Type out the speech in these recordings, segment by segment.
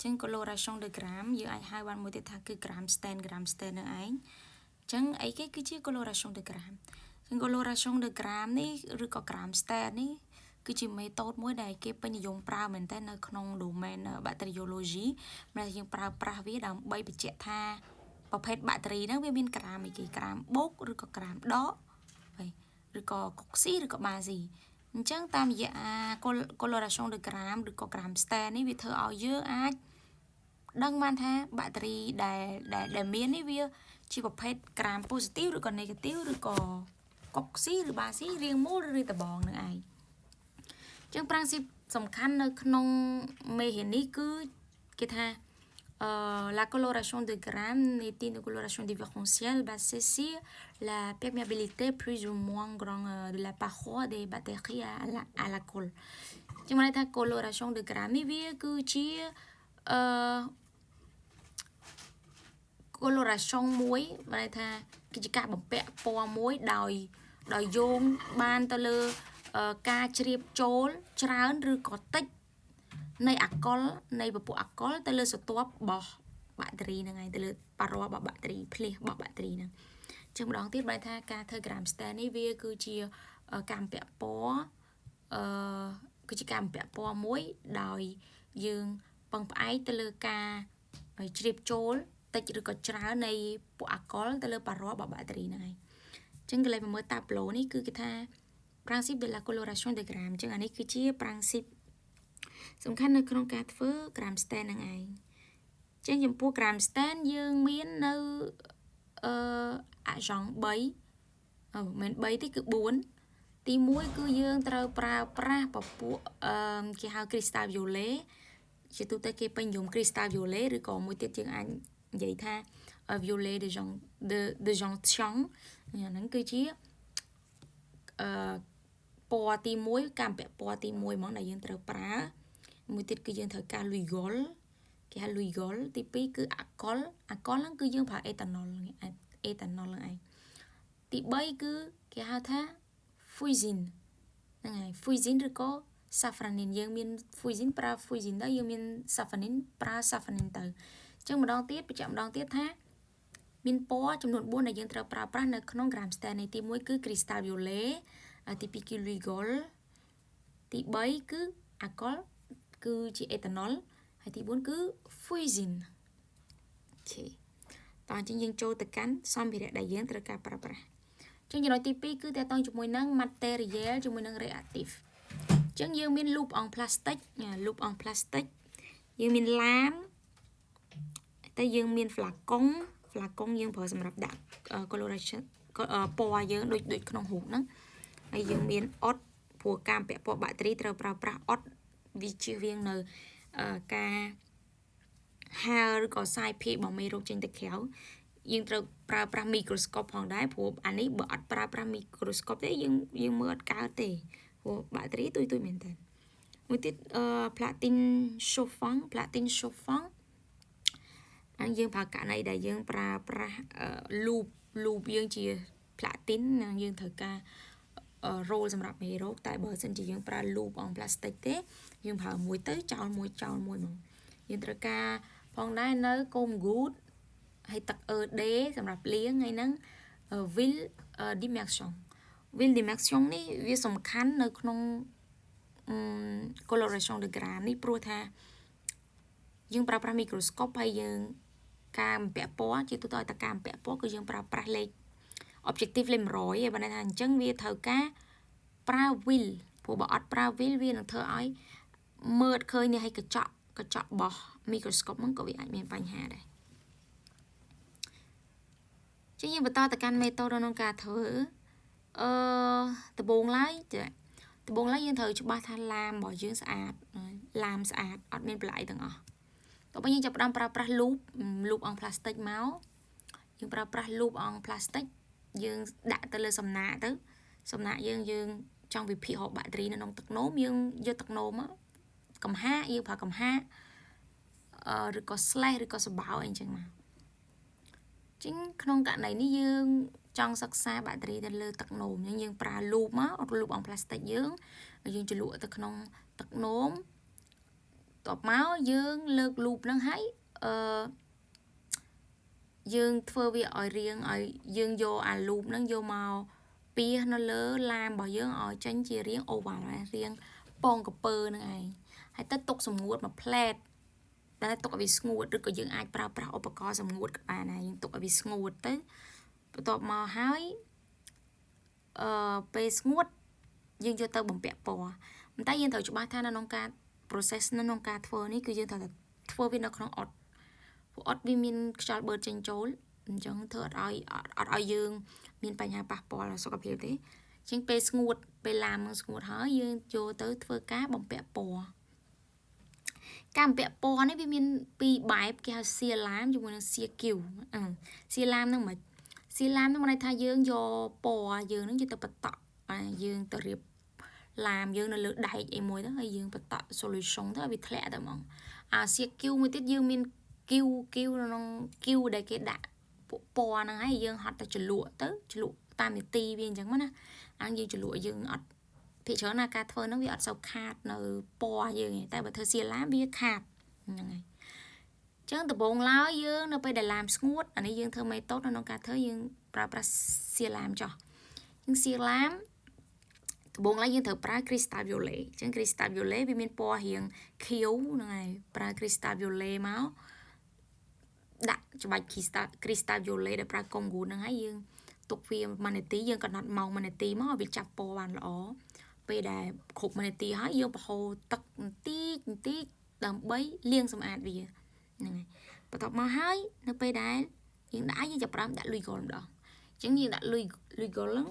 ចឹង coloration de Gram យើងអាចហៅបានមួយទៀតថាគឺ Gram stain Gram stain នឹងឯងចឹងអីគេគឺជា coloration de Gram ចឹង coloration de Gram នេះឬក៏ Gram stain នេះគឺជា method មួយដែលគេពេញនិយមប្រើមែនតើនៅក្នុង domain bactériologie ដែលយើងប្រើប្រាស់វាដើម្បីបញ្ជាក់ថាប្រភេទបាក់តេរីហ្នឹងវាមានក្រាមអីគេក្រាមបូកឬក៏ក្រាមដកហើយឬក៏cocci ឬក៏ bacille អញ្ចឹងតាមរយៈអា coloration de Gram ឬក៏ Gram stain នេះវាធ្វើឲ្យយើងអាចដឹងបានថាបាក់តេរីដែលដែលមាននេះវាជាប្រភេទក្រាម positif ឬក៏ négatif ឬក៏ cocci ឬ bacille រាងមូលឬដបងនឹងឯងចឹង principe សំខាន់នៅក្នុងមេរៀននេះគឺគេថា la coloration de Gram est une coloration différentielle basée sur la perméabilité plus ou moins grande de la paroi des bactéries à l'alcool. ចឹងមានន័យថា coloration de Gram នេះវាគឺជាអឺ coloration មួយមានន័យថាគឺជាការបំពាក់ពណ៌មួយដោយដោយយោងបានទៅលើការជ្រាបចូលច្រើនឬក៏តិចនៃអាកុលនៃពពួកអាកុលទៅលើស្រទាប់របស់បាក់តេរីហ្នឹងឯងទៅលើparoi របស់បាក់តេរីភ្លៀសរបស់បាក់តេរីហ្នឹងចឹងម្ដងទៀតបែរថាការធ្វើ Gram stain នេះវាគឺជាការបំពាក់ពណ៌អឺគឺជាការបំពាក់ពណ៌មួយដោយយើងពឹងផ្អែកទៅលើការជ្រាបចូលតិចឬក៏ច្រើននៃពួកអាកុលទៅលើparoi របស់បាក់តេរីហ្នឹងឯងចឹងកន្លែងមើល tableau នេះគឺគេថា principe de la coloration de Gram ចឹងអានេះគឺជា principe សំខាន់នៅក្នុងការធ្វើ Gram stain ហ្នឹងឯងចឹងចំពោះ Gram stain យើងមាននៅអឺ agent 3អឺមិនមែន3ទេគឺ4ទី1គឺយើងត្រូវប្រើប្រាស់ពពួកអឺគេហៅ cristal violet ជាទូទៅគេពេញនិយម cristal violet ឬក៏មួយទៀតយើងអាចនិយាយថា violet de gentiane ហ្នឹងគឺជាអឺពណ៌ទី1កម្មពពណ៌ទី1ហ្មងដែលយើងត្រូវប្រើមួយទៀតគឺយើងត្រូវការ Lugol គេហៅ Lugol ទី2គឺអាកុលអាកុលហ្នឹងគឺយើងប្រើអេតាណុលអេតាណុលហ្នឹងឯងទី3គឺគេហៅថា fuchsine ហ្នឹងហើយ fuchsine ឬក៏ safranine យើងមាន fuchsine ប្រើ fuchsine ទៅយើងមាន safranine ប្រើ safranine ទៅអញ្ចឹងម្ដងទៀតបញ្ជាក់ម្ដងទៀតថាមានពណ៌ចំនួន4ដែលយើងត្រូវប្រើប្រាស់នៅក្នុង Gram stain នៃទី1គឺ cristal violet ទី2គឺ Lugol ទី3គឺអាកុលគឺជាអេតាណុលហើយទី4គឺ fuchsine OK តោះអញ្ចឹងយើងចូលទៅកាន់សម្ភារៈដែលយើងត្រូវការប្រើប្រាស់ចឹងចំណុចទី2គឺតកតងជាមួយនឹង matériel ជាមួយនឹង réactif ចឹងយើងមាន loupe en plastique loupe en plastique យើងមាន lame តែយើងមាន flacon flacon យើងប្រើសម្រាប់ដាក់ coloration ពណ៌យើងដូចដូចក្នុងរូបហ្នឹងហើយយើងមានអ៊ុតព្រោះការពាក់ពណ៌បាក់តេរីត្រូវប្រើប្រាស់អ៊ុតវាជៀសវាងនៅការហើឬក៏សាយភាយរបស់មេរោគចេញទៅក្រៅយើងត្រូវប្រើប្រាស់ microscope ផងដែរព្រោះអានេះបើអត់ប្រើប្រាស់ microscope ទេយើងយើងមើលអត់កើតទេព្រោះបាក់តេរីទុយទុយមែនតើមួយទៀតអឺ platine chauffant platine chauffant អញ្ចឹងយើងប្រើករណីដែលយើងប្រើប្រាស់ loupe loupe យើងជា platine និងយើងត្រូវការរោលសម្រាប់មេរោគតែបើសិនជាយើងប្រើ loupe en plastique ទេយើងប្រើមួយទៅចោលមួយចោលមួយហ្មងយើងត្រូវការផងដែរនៅ coupe-goutte ហើយទឹក ED សម្រាប់លាងហើយហ្នឹង huile d'immersion huile d'immersion នេះវាសំខាន់នៅក្នុង coloration de Gram នេះព្រោះថាយើងប្រើប្រាស់ microscope ហើយយើងការបំពាក់ពណ៌ជាទូទៅឲ្យតែការបំពាក់ពណ៌គឺយើងប្រើប្រាស់លេខ objectif លេខ100ឯងបើន័យថាអញ្ចឹងវាត្រូវការប្រើ huile ព្រោះបើអត់ប្រើ huile វានឹងធ្វើឲ្យមើលឃើញនេះឲ្យកញ្ចក់កញ្ចក់របស់ microscope ហ្នឹងក៏វាអាចមានបញ្ហាដែរចឹងយើងបន្តទៅកាន់ method ក្នុងការធ្វើអឺដំបូងឡើយចាដំបូងឡើយយើងត្រូវច្បាស់ថា lame របស់យើងស្អាត lame ស្អាតអត់មានបន្លាយទាំងអស់តោះបើយើងចាប់ផ្ដើមប្រើប្រាស់ loupe loupe en plastique មកយើងប្រើប្រាស់ loupe en plastique យើងដាក់ទៅលើសំណាកទៅសំណាកយើងយើងចង់វិភាគរកបាក់តេរីនៅក្នុងទឹកនោមយើងយកទឹកនោមមកកំហាយើងប្រើកំហាអឺឬក៏ slash ឬក៏សបោអីចឹងមកចឹងក្នុងករណីនេះយើងចង់សិក្សាបាក់តេរីទៅលើទឹកនោមអញ្ចឹងយើងប្រើ loupe មក loupe en plastique យើងយើងជ្រលក់ទៅក្នុងទឹកនោមត តបមកយើងលើក loupe ហ្នឹងហើយអឺយើងធ្វើវាឲ្យរៀងឲ្យយើងយកអា loupe ហ្នឹងយកមកពៀសនៅលើឡាមរបស់យើងឲ្យចេញជារាង oval រាងពងក្រពើហ្នឹងឯងហើយទៅទុកសម្ងួតមួយផ្លែតតែទុកឲ្យវាស្ងួតឬក៏យើងអាចប្រើប្រាស់ឧបករណ៍សម្ងួតក៏បានដែរយើងទុកឲ្យវាស្ងួតទៅបន្ទាប់មកហើយអឺពេលស្ងួតយើងយកទៅបំពាក់ពណ៌ប៉ុន្តែយើងត្រូវច្បាស់ថានៅក្នុងការ process នៅក្នុងការធ្វើនេះគឺយើងត្រូវតែធ្វើវានៅក្នុងអត់ព្រោះអត់វាមានខ្យល់បឺតចេញចូលអញ្ចឹងធ្វើអត់ឲ្យអត់ឲ្យយើងមានបញ្ហាប៉ះពាល់ដល់សុខភាពទេជាងពេលស្ងួតពេលឡាមនឹងស្ងួតហើយយើងចូលទៅធ្វើការបំពាក់ពណ៌ការបំពាក់ពណ៌នេះវាមានពីរបែបគេហៅសៀឡាមជាមួយនឹងសៀគីវសៀឡាមហ្នឹងមិនសៀឡាមហ្នឹងមានន័យថាយើងយកពណ៌យើងហ្នឹងយកទៅបតក់យើងទៅរៀបឡាមយើងនៅលើដែកអីមួយទៅហើយយើងបតក់ solution ទៅឲ្យវាធ្លាក់ទៅហ្មងអាសៀគីវមួយទៀតយើងមានគីវគីវក្នុងគីវដែលគេដាក់ពួកពណ៌ហ្នឹងហើយយើងហត់ទៅជ្រលក់ទៅជ្រលក់តាមនីតិវាអញ្ចឹងណាអាយើងជ្រលក់យើងអត់ភាគច្រើនណាការធ្វើហ្នឹងវាអត់សូវខាតនៅពណ៌យើងទេតែបើធ្វើសៀឡាមវាខាតហ្នឹងហើយចឹងដំបូងឡើយយើងនៅពេលដែលឡាមស្ងួតអានេះយើងធ្វើ method នៅក្នុងការធ្វើយើងប្រើប្រាស់សៀឡាមចោះជាងសៀឡាមដំបូងឡើយយើងត្រូវប្រើ crystal violet អញ្ចឹង crystal violet វាមានពណ៌រៀងខៀវហ្នឹងហើយប្រើ crystal violet មកដាក់ច្បាច់ crystal violet ដែលប្រើកុងហ្គូហ្នឹងហើយយើងទុកវា1នាទីយើងកំណត់ម៉ោង1នាទីមកឲ្យវាចាប់ពណ៌បានល្អពេលដែលគ្រប់1នាទីហើយយើងបង្ហូរទឹកបន្តិចបន្តិចដើម្បីលាងសម្អាតវាហ្នឹងហើយបន្ទាប់មកហើយនៅពេលដែលយើងដាក់យើងចាប់ផ្ដើមដាក់ Lugol ម្ដងអញ្ចឹងយើងដាក់ Lugol ហ្នឹង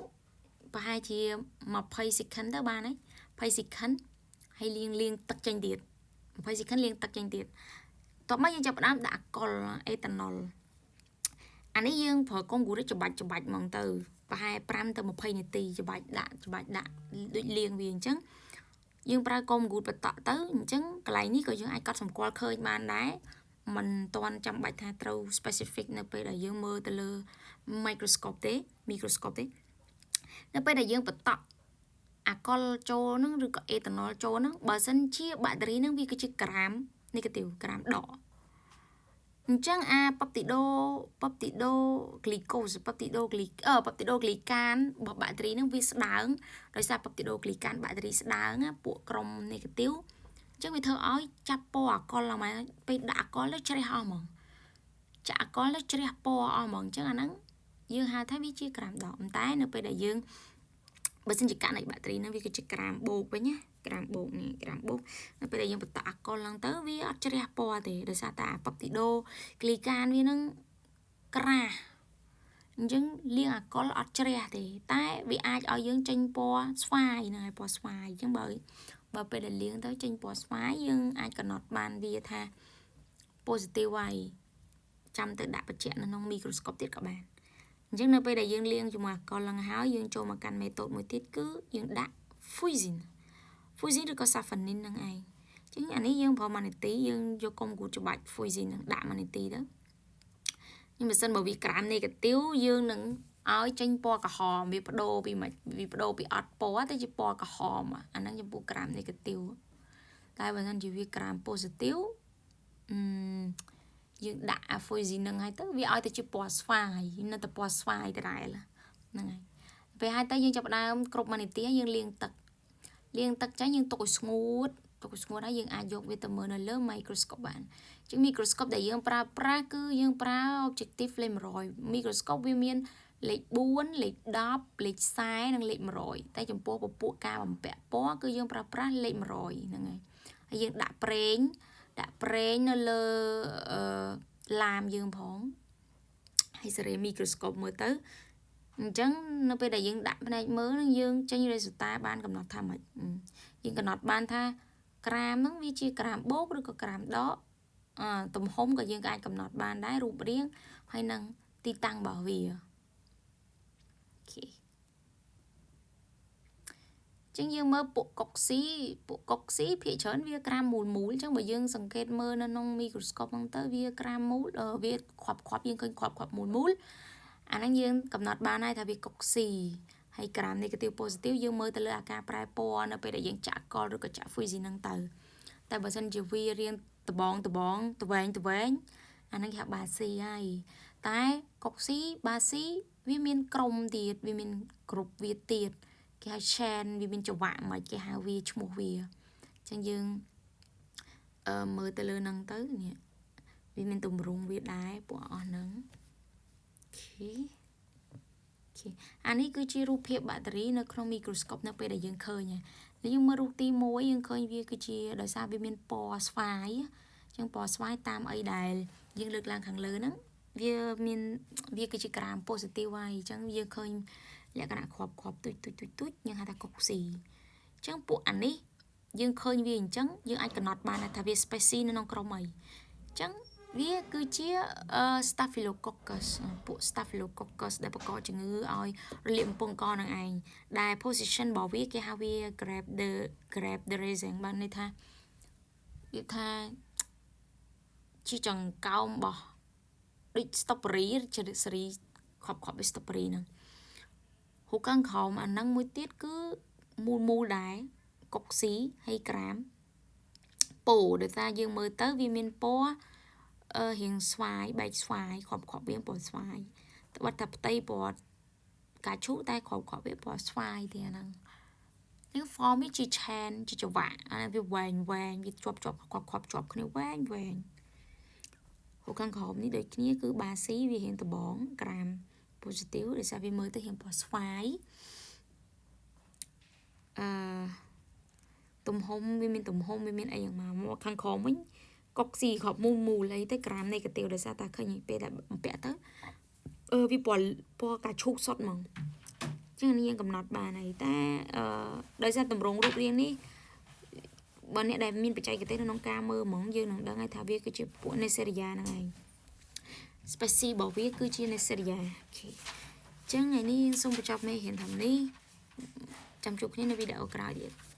ប្រហែលជា20 second ទៅបានហើយ20 second ហើយលាងលាងទឹកចេញទៀត20 second លាងទឹកចេញទៀតតោះមកយើងចាប់ផ្ដើមដាក់អាកុលអេតាណុលអានេះយើងប្រើកុងគូរច្បាច់ច្បាច់ហ្មងទៅប្រហែល5ទៅ20នាទីច្បាច់ដាក់ច្បាច់ដាក់ដូចលាងវាអញ្ចឹងយើងប្រើកុំគូតបតក់ទៅអញ្ចឹងកន្លែងនេះក៏យើងអាចកត់សម្គាល់ឃើញបានដែរមិនទាន់ចាំបាច់ថាត្រូវ specific នៅពេលដែលយើងមើលទៅលើ microscope ទេ microscope ទេនៅពេលដែលយើងបតក់អាកុលចូលហ្នឹងឬក៏អេតាណុលចូលហ្នឹងបើសិនជាបាក់តេរីហ្នឹងវាគឺជាgram négatif ក្រាមដកអញ្ចឹងអា peptido glycose peptido gly peptidoglycan របស់បាក់តេរីហ្នឹងវាស្ដើងដោយសារ peptidoglycan បាក់តេរីស្ដើងពួកក្រុម négatif អញ្ចឹងវាធ្វើឲ្យចាប់ពណ៌អាកុលឡើងមកពេលដាក់អាកុលទៅជ្រះអស់ហ្មងចាក់អាកុលទៅជ្រះពណ៌អស់ហ្មងអញ្ចឹងអាហ្នឹងយើងហៅថាវាជាក្រាមដកប៉ុន្តែនៅពេលដែលយើងបើសិនជាករណីបាក់តេរីហ្នឹងវាគឺជាក្រាមបូកវិញណាក្រាមបូកនេះក្រាមបូកនៅពេលដែលយើងបន្តអាកុលឡើងទៅវាអត់ជ្រះពណ៌ទេដោយសារតែអា peptidoglycan វានឹងក្រាស់អញ្ចឹងលាងអាកុលអត់ជ្រះទេតែវាអាចឲ្យយើងចេញពណ៌ស្វាយហ្នឹងហើយពណ៌ស្វាយអញ្ចឹងបើបើពេលដែលលាងទៅចេញពណ៌ស្វាយយើងអាចកំណត់បានវាថា positive ហើយចាំទៅដាក់បញ្ជាក់នៅក្នុង microscope ទៀតក៏បានអញ្ចឹងនៅពេលដែលយើងលាងជាមួយអាកុលឡើងហើយយើងចូលមកកាន់ method មួយទៀតគឺយើងដាក់ fuchsine fuchsine ឬក៏ safranin ហ្នឹងឯងអញ្ចឹងអានេះយើងប្រើ1នាទីយើងយកកុំគូច្បាច់ fuchsine ហ្នឹងដាក់1នាទីទៅខ្ញុំបើសិនបើវាgram négatif យើងនឹងឲ្យចេញពណ៌ក្រហមវាបដូរពីមិនវាបដូរពីអត់ពណ៌ទៅជាពណ៌ក្រហមអាហ្នឹងចំពោះgram négatif តែបើសិនជាវាgram positif អឺយើងដាក់អា fuchsine ហ្នឹងហើយទៅវាឲ្យទៅជាពណ៌ស្វាយនៅតែពណ៌ស្វាយដដែលហ្នឹងហើយពេលហើយទៅយើងចាប់ដើមគ្រប់1នាទីយើងលាងទឹកលាងទឹកចាញ់យើងទុកឲ្យស្ងួតទុកឲ្យស្ងួតហើយយើងអាចយកវាទៅមើលនៅលើ microscope បានជាង microscope ដែលយើងប្រើប្រាស់គឺយើងប្រើ objective លេខ100 microscope វាមានលេខ4លេខ10លេខ40និងលេខ100តែចំពោះពពួកការបំពាក់ពណ៌គឺយើងប្រើប្រាស់លេខ100ហ្នឹងហើយហើយយើងដាក់ប្រេងដាក់ប្រេងនៅលើអឺឡាមយើងផងហើយសេរី microscope មើលទៅអញ្ចឹងនៅពេលដែលយើងដាក់ភ្នែកមើលនឹងយើងចេញ result បានកំណត់ថាម៉េចយើងកំណត់បានថាក្រាមហ្នឹងវាជាក្រាមបូកឬក៏ក្រាមដកអឺទំហំក៏យើងអាចកំណត់បានដែររូបរាងហើយនឹងទីតាំងរបស់វា OK ចឹងយើងមើលពួក cocci ពួក cocci ភាគច្រើនវាក្រាមមូលមូលចឹងបើយើងសង្កេតមើលនៅក្នុង microscope ហ្នឹងទៅវាក្រាមមូលវាគ្រាប់គ្រាប់យើងឃើញគ្រាប់គ្រាប់មូលមូលអាហ្នឹងយើងកំណត់បានហើយថាវា cocci ហើយ gram négatif positif យើងមើលទៅលើអាការប្រែពណ៌នៅពេលដែលយើងចាក់កលឬក៏ចាក់ fuchsine ហ្នឹងទៅ តែបើសិនជាវារៀងដបងដបងតវែងតវែងអាហ្នឹងគេហៅ bacille ហើយតែ cocci bacille វាមានក្រុមទៀតវាមានគ្រប់វាទៀតគេហៅ chain វាមានចង្វាក់មិនគេហៅវាឈ្មោះវាអញ្ចឹងយើងអឺមើលទៅលើហ្នឹងទៅនេះវាមានទម្រង់វាដែរពួកអស់ហ្នឹង okay okay អានេះគឺជារូបភាពបាក់តេរីនៅក្នុង microscope នៅពេលដែលយើងឃើញហើយយើងមើលរូបទី1យើងឃើញវាគឺជាដោយសារវាមានពណ៌ស្វាយអញ្ចឹងពណ៌ស្វាយតាមអីដែលយើងលើកឡើងខាងលើហ្នឹងវាមានវាគឺជាgram positive ហើយអញ្ចឹងយើងឃើញលក្ខណៈគ្រាប់គ្រាប់ទុយទុយទុយទុយយើងហៅថា cocci អញ្ចឹងពួកអានេះយើងឃើញវាអញ្ចឹងយើងអាចកំណត់បានថាវា species នៅក្នុងក្រុមអីអញ្ចឹងវាគឺជា Staphylococcus ពួក Staphylococcus ដែលបង្កជំងឺឲ្យរលាកបំពង់កនឹងឯងដែល position របស់វាគេហៅវា grape de raisin បានន័យថាវាថាជាចង្កោមរបស់ដូច strawberry សេរីខប់ខប់ដូច strawberry ហ្នឹងហូខាងក្រោមអាហ្នឹងមួយទៀតគឺមូលមូលដែរ cocci ហើយ gram ពោដោយសារយើងមើលទៅវាមានពណ៌អឺរៀងស្វាយបែកស្វាយគ្រាប់គ្រាប់វាពណ៌ស្វាយត្បិតតែផ្ទៃពណ៌កាឈូកតែគ្រាប់គ្រាប់វាពណ៌ស្វាយទេអាហ្នឹងនេះ form វាជា chain ជាចង្វាក់អានេះវាវែងវែងវាជាប់ជាប់គ្រាប់គ្រាប់ជាប់គ្នាវែងវែងហូខាងក្រោមនេះដូចគ្នាគឺ bacille វារៀងដបង gram positive ដោយសារវាមើលទៅរៀងពណ៌ស្វាយអឺទំហំវាមានទំហំវាមានអីយ៉ាងមកមកខាងក្រោមវិញ cocci គ្រាប់មូលមូលអីទៅ gram negative ដោយសារតែឃើញពេលដែលបំពាក់ទៅអឺវាពណ៌ពណ៌កាឈូកសុតហ្មងចឹងនេះយើងកំណត់បានហើយតែអឺដោយសារតម្រងរូបរាងនេះបើអ្នកដែលមានបច្ចេកទេសក្នុងការមើលហ្មងយើងនឹងដឹងហើយថាវាគឺជាពួក Neisseria ហ្នឹងឯង species របស់វាគឺជា Neisseria okay ចឹងថ្ងៃនេះសូមបញ្ចប់មេរៀនធំនេះចាំជួបគ្នានៅវីដេអូក្រោយទៀត។